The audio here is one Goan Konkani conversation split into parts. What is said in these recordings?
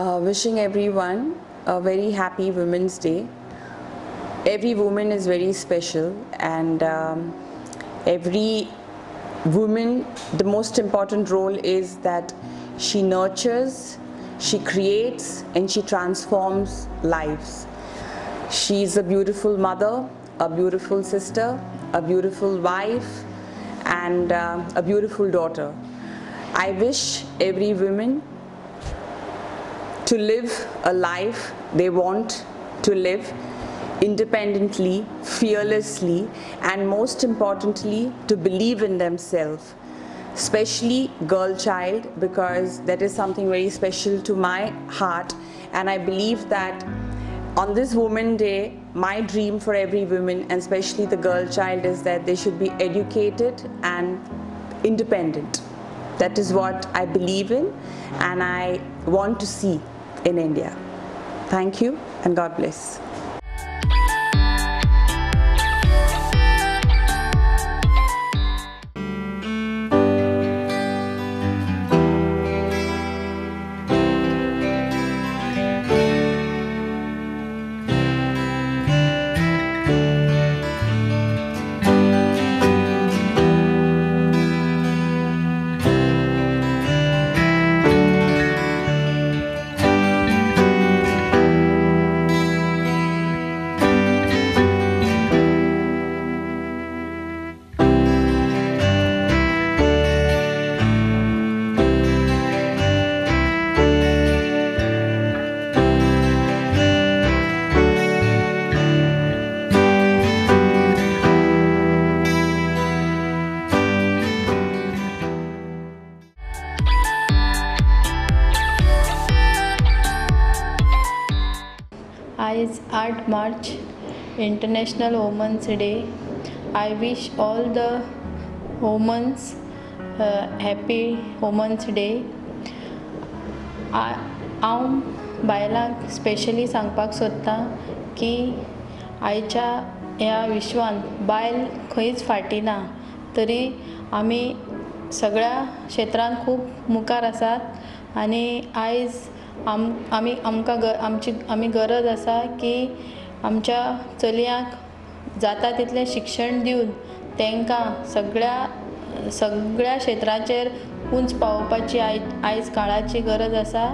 Wishing everyone a very happy Women's Day. Every woman is very special, and every woman, the most important role is that she nurtures, she creates, and she transforms lives. She's a beautiful mother, a beautiful sister, a beautiful wife, and a beautiful daughter. I wish every woman to live a life they want to live independently, fearlessly, and most importantly, to believe in themselves, especially girl child, because that is something very special to my heart. And I believe that on this Women's Day, my dream for every woman, and especially the girl child, is that they should be educated and independent. That is what I believe in and I want to see in India. Thank you and God bless. Is 8 March, International Women's Day. I wish all the women happy Women's Day. हांव बायलांक स्पेशली सांगपाक सोदतां की आयच्या ह्या विश्वान बायल खंयच फाटीं ना, तरी आमी सगळ्या क्षेत्रांत खूब मुखार आसात आनी आयज आमी आमकां आमी गरज आसा की आमच्या चलयांक जाता तितलें शिक्षण दिवन तांकां सगळ्या सगळ्या क्षेत्राचेर उंच पावोवपाची आयज काळाची गरज आसा.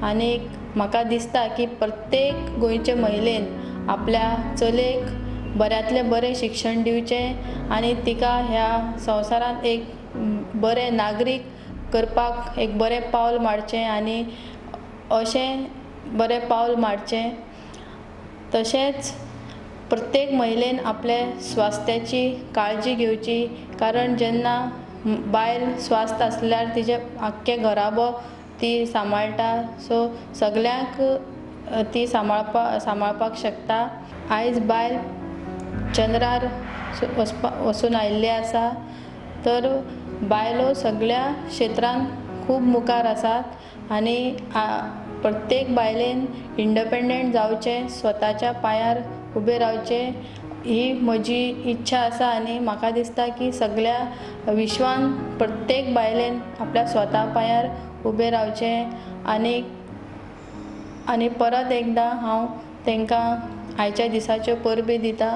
आनी म्हाका दिसता की प्रत्येक गोंयचे महिलेन आपल्या चलयेक बऱ्यांतलें बरें शिक्षण दिवचें आनी तिका ह्या संवसारांत एक बरें नागरीक करपाक एक बरें पावल मारचें आनी अशें बरें पावल मारचें. तशेंच प्रत्येक महिलेन आपले स्वास्थ्याची काळजी घेवची, कारण जेन्ना बायल स्वास्थ आसल्यार तिजें आख्खें घराबो ती सांबाळटा, सो सगल्यांक ती सांबाळपाक शकता. आयज बायल चंद्रार वचून आयिल्ली आसा, तर बायलो सगळ्या क्षेत्रांत खूब मुखार आसात आनी प्रत्येक बायलेन इंडिपेंडंट जावचें, स्वताच्या पांयार उबें रावचें ही म्हजी इच्छा आसा. आनी म्हाका दिसता की सगळ्या विश्वान प्रत्येक बायलेन आपल्या स्वता पांयार उबें रावचें. आनी आनी परत एकदां हांव तांकां आयच्या दिसाच्यो परबी दिता.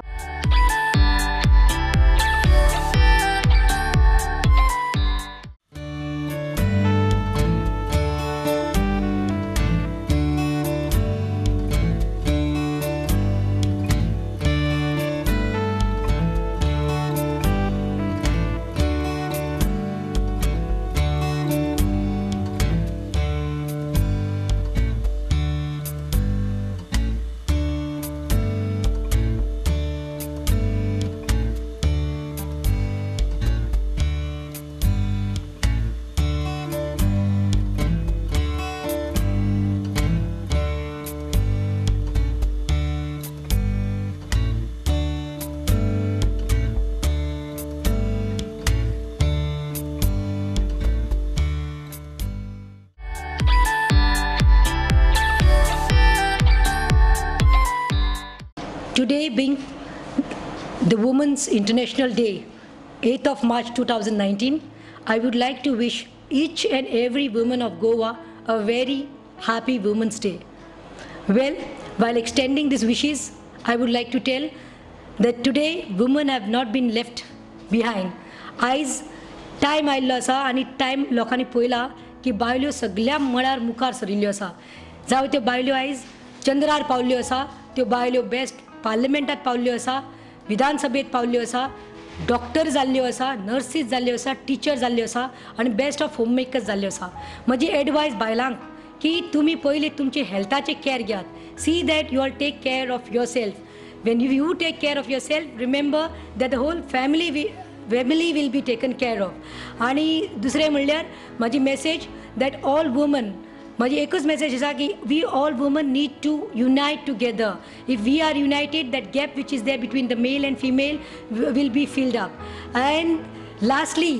Today being the Women's International Day, 8th of March 2019, I would like to wish each and every woman of Goa a very happy Women's Day. Well, while extending these wishes, I would like to tell that today women have not been left behind. आयज टायम आयिल्लो आसा आनी टायम लोकांनी पळयला की बायल्यो सगळ्या मळार मुखार सरिल्ल्यो आसा. जावं त्यो बायल्यो आयज चंद्रार पावल्ल्यो आसा, त्यो बायल्यो बेस्ट पार्लमेंटात पावल्ल्यो आसा, विधानसभेत पावल्ल्यो आसा, डॉक्टर जाल्ल्यो आसा, नर्सीस जाल्ल्यो आसा, टिचर जाल्ल्यो आसा आनी बेस्ट ऑफ होम मेकर्स जाल्ल्यो आसा. म्हजी एडवायस बायलांक की तुमी पयलीं तुमचे हेल्थाचें कॅर घेयात. See that you all take care of yourself. When you take care of yourself, remember that the whole family will be taken care of. आनी दुसरें म्हणल्यार म्हाजी मॅसेज that all woman, म्हाजी एकूच मॅसेज आसा की we all woman need to unite together. If we are united, that gap which is there between the male and female will be filled up. And lastly,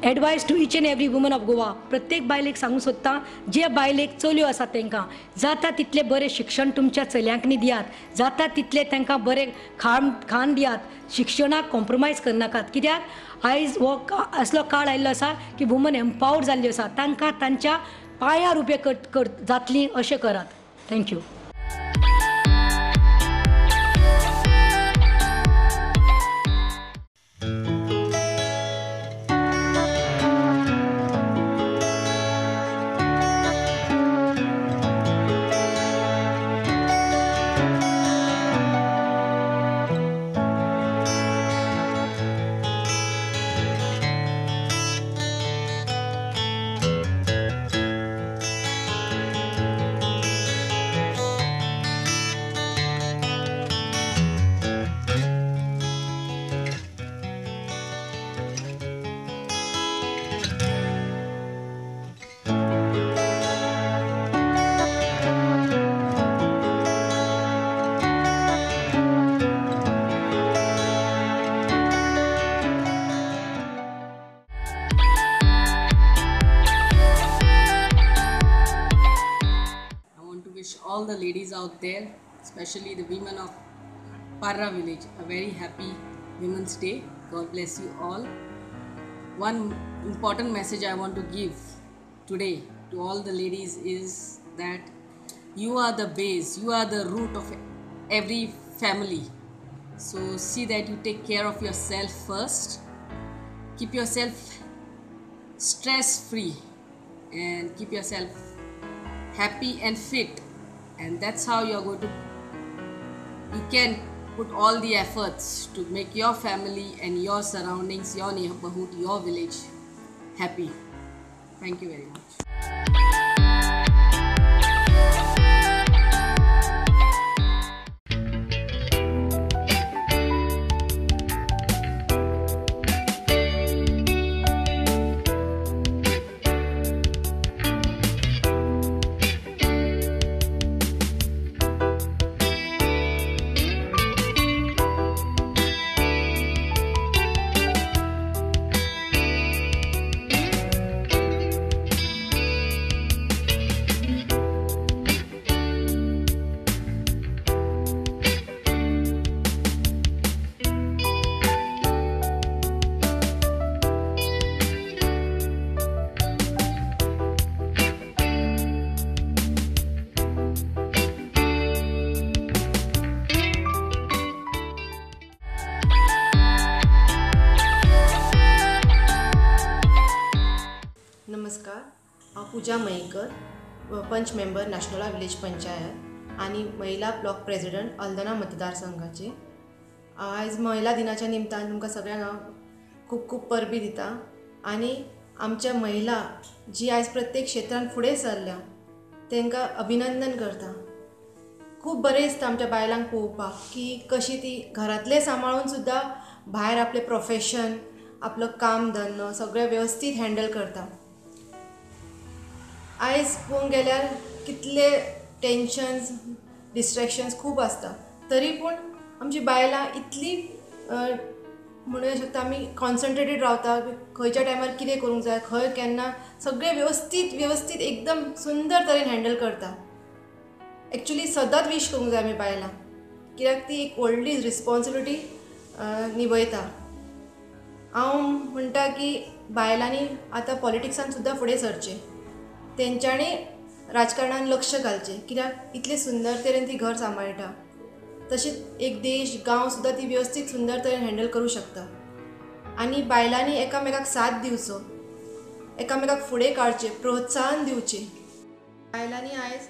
advice to each and every woman of Goa, प्रत्येक बायलेक सांगूंक सोदता, जे बायलेक चलयो आसात तांकां जाता तितलें बरें शिक्षण तुमच्या चलयांकनी दियात, जाता तितलें तांकां बरें खाण दियात, शिक्षणाक कॉम्प्रोमायज करनाकात. कित्याक आयज हो असलो काळ आयिल्लो आसा की वुमन एम्पावर जाल्ल्यो आसा, तांकां तांच्या पांयार उबे जातलीं अशें करात. Thank you. All the ladies out there, especially the women of Parra village, a very happy Women's Day. God bless you all. One important message I want to give today to all the ladies is that you are the base, you are the root of every family. So see that you take care of yourself first. Keep yourself stress free and keep yourself happy and fit. And that's how you can put all the efforts to make your family and your surroundings, your neighborhood, your village happy. Thank you very much. नमस्कार, हांव पूजा मयेकर, पंच मेंबर नाशनोला विलेज पंचायत आनी महिला ब्लॉक प्रेसिडेंट अल्दना मतदारसंघाचे. आयज महिला दिनाच्या निमतान तुमकां सगळ्यांक हांव खूब खूब परबी दिता आनी आमच्या महिला जी आयज प्रत्येक क्षेत्रान फुडें सरल्या तांकां अभिनंदन करता. खूब बरें दिसता आमच्या बायलांक पळोवपाक की कशी ती घरांतलें सांबाळून सुद्दां भायर आपलें प्रोफेशन, आपलो काम धंदो सगळें वेवस्थीत हँडल करता. आयज पळोवंक गेल्यार कितले टेंशन्स, डिस्ट्रेक्शन्स खूब आसता, तरी पूण आमची बायलां इतली म्हणूं शकता आमी कॉन्सन्ट्रेटेड रावता, खंयच्या टायमार कितें करूंक जाय, खंय केन्ना सगळें वेवस्थीत वेवस्थीत एकदम सुंदर तरेन हँडल करता. एक्चुली सदांच वीश करूंक जाय आमी बायलां, कित्याक ती एक व्हडली रिस्पोन्सिबिलिटी निभयता. हांव म्हणटा की बायलांनी आतां पॉलिटिक्सान सुद्दां फुडें सरचें, तेंच्यांनी राजकारणान लक्ष घालचें, कित्याक इतले सुंदर तरेन ती घर सांबाळटा, तशेंच एक देश गांव सुद्दां ती वेवस्थीत सुंदर तरेन हँडल करूं शकता. आनी बायलांनी एकामेकाक साथ दिवचो, एकामेकाक फुडें काडचें, प्रोत्साहन दिवचें. बायलांनी आयज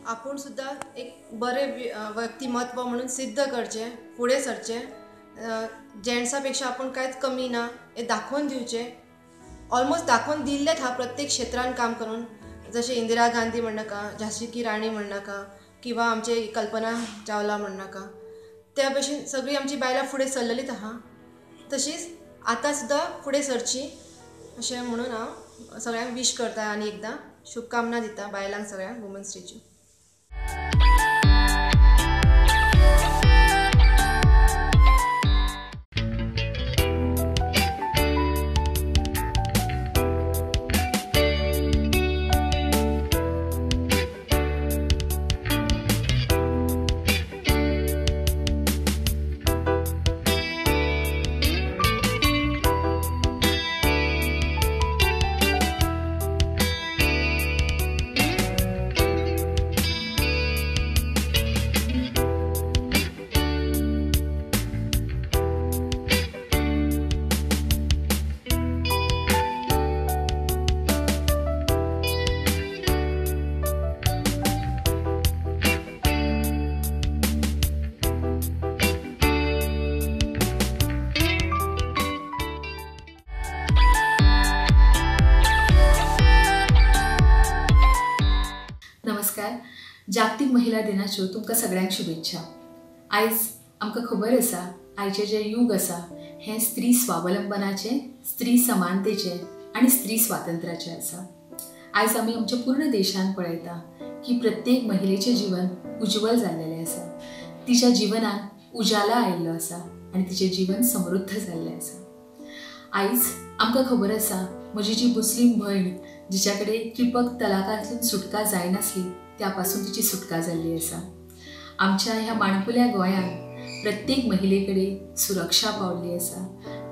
आपूण सुद्दां एक बरें व्यक्तिमत्व म्हणून सिद्ध करचें, फुडें सरचें, जेंट्सा पेक्षा आपूण कांयच कमी ना हें दाखोवन दिवचें. ऑलमोस्ट दाखोवन दिल्लेंच हा प्रत्येक क्षेत्रान काम करून, जशें इंदिरा गांधी म्हणनाका, झांसी की राणी म्हणनाका, किंवा आमचे कल्पना चावला म्हणनाका, त्या भशेन सगळीं आमची बायलां फुडें सरलेलीच आहा. तशीच आतां सुद्दां फुडें सरची अशें म्हणून हांव सगळ्यांक वीश करता आनी एकदां शुभकामना दिता बायलांक सगळ्यांक वुमन्स डेच्यो. नमस्कार. जागतीक महिला दिनाच्यो तुमकां सगळ्यांक शुभेच्छा. आयज आमकां खबर आसा आयचें जें युग आसा हें स्त्री स्वावलंबनाचें, स्त्री समानतेचें आनी स्त्री स्वातंत्र्याचें आसा. आयज आमी आमच्या पूर्ण देशान पळयता की प्रत्येक महिलेचें जीवन उज्ज्वल जाल्लेलें आसा, तिच्या जिवनान उजाला आयिल्लो आसा आनी तिचें जीवन समृद्ध जाल्लें आसा. आयज आमकां खबर आसा म्हजी जी मुस्लीम भयण जिच्या कडेन त्रिपक तलाकांतल्यान सुटका जायनासली त्या पासून तिची सुटका जाल्ली आसा. आमच्या ह्या माणकुल्या गोंयांत प्रत्येक महिले कडेन सुरक्षा पावल्ली आसा,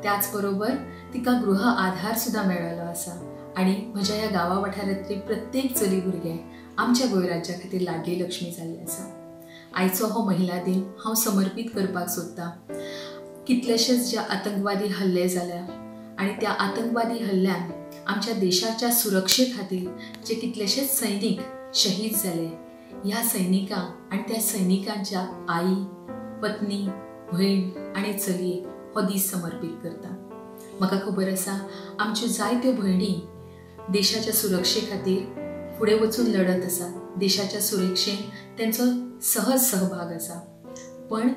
त्याच बरोबर तिका गृह आधार सुद्दां मेळिल्लो आसा आनी म्हज्या ह्या गांवा वाठारांतली प्रत्येक चली भुरगें आमच्या गोंय राज्या खातीर लाडली लक्ष्मी जाल्ली आसा. आयचो हो महिला दिन हांव समर्पीत करपाक सोदतां कितलेशेच जे आतंकवादी हल्ले जाल्या आनी त्या आतंकवादी हल्ल्यान आमच्या देशाच्या सुरक्षे खातीर जे कितलेशेच सैनीक शहीद जाले, ह्या सैनिकांक आनी त्या सैनिकांच्या आई, पत्नी, भयण आनी चलयेक हो दीस समर्पीत करता. म्हाका खबर आसा आमच्यो जायत्यो भयणी देशाच्या सुरक्षे खातीर फुडें वचून लढत आसा, देशाच्या सुरक्षेन तेंचो सहज सहभाग आसा, पण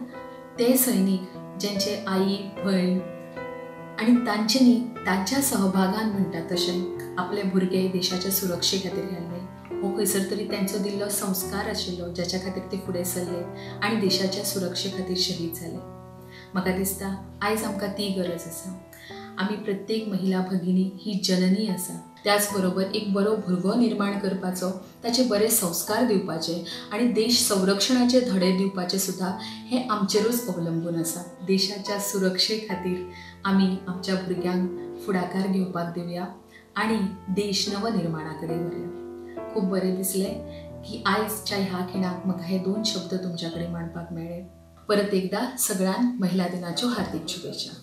ते सैनीक ज्यांचे आई, भयण आनी तांच्यांनी तांच्या सहभागान म्हणटा तशें आपले भुरगे देशाच्या सुरक्षे खातीर घाल्ले, हो खंयसर तरी तेंचो दिल्लो संस्कार आशिल्लो ज्याच्या खातीर ते फुडें सरले आनी देशाच्या सुरक्षे खातीर शहीद जाले. म्हाका दिसता आयज आमकां ती गरज आसा. आमी प्रत्येक महिला भगिनी ही जननी आसा, त्याच बरोबर एक बरो भुरगो निर्माण करपाचो, ताचे बरे संस्कार दिवपाचे आनी देश संरक्षणाचे धडे दिवपाचे सुद्दां हें आमचेरूच अवलंबून आसा. देशाच्या सुरक्षे खातीर आमी आमच्या भुरग्यांक फुडाकार घेवपाक दिवया आनी देश नवनिर्माणा कडेन व्हरुया. खूब बरें दिसलें की आयजच्या ह्या खिणाक म्हाका हे दोन शब्द तुमच्या कडेन मांडपाक मेळ्ळे. परत एकदा सगळ्यांक महिला दिनाच्यो हार्दिक शुभेच्छा.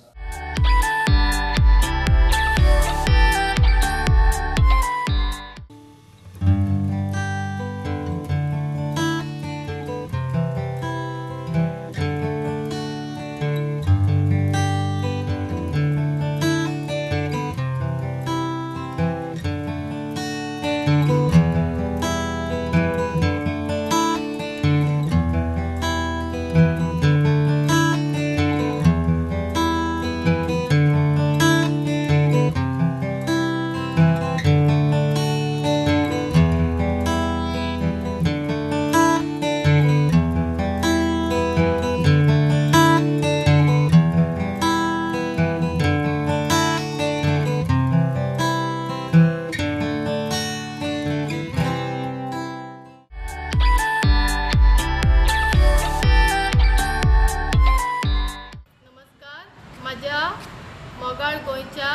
मोगाळ गोंयच्या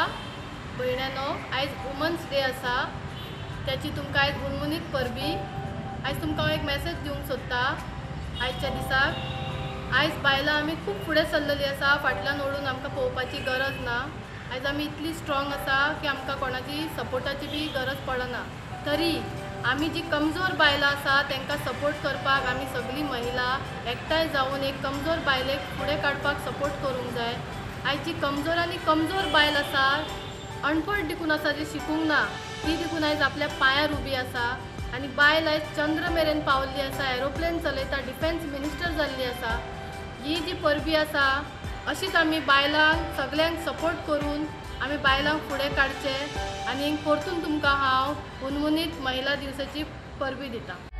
भयणांनो, आयज वुमन्स डे आसा. त्याची तुमकां आयज हुनहुनीत परबी. आयज तुमकां हांव एक मॅसेज दिवंक सोदता. आयच्या दिसाक आयज बायलां आमी खूब फुडें सरलेली आसा, फाटल्यान ओडून आमकां पळोवपाची गरज ना. आयज आमी इतली स्ट्रॉंग आसा की आमकां कोणाची सपोर्टाची बी गरज पडना. तरी आमी जी कमजोर बायलां आसा तांकां सपोर्ट करपाक आमी सगळीं महिला एकठांय जावन एक कमजोर बायलेक फुडें काडपाक सपोर्ट करूंक जाय. आयज जी कमजोर आनी कमजोर बायल आसा, अणपड देखून आसा, जी शिकूंक ना, ती देखून आयज आपल्या पांयार उबी आसा. आनी बायल आयज चंद्र मेरेन पावल्ली आसा, एरोप्लेन चलयता, डिफेन्स मिनिस्टर जाल्ली आसा. ही जी परबी आसा अशीच आमी बायलांक सगल्यांक सपोर्ट करून आमी बायलांक फुडें काडचें. आनी परतून तुमकां हांव हुनहुनीत महिला दिवसाची परबी दिता.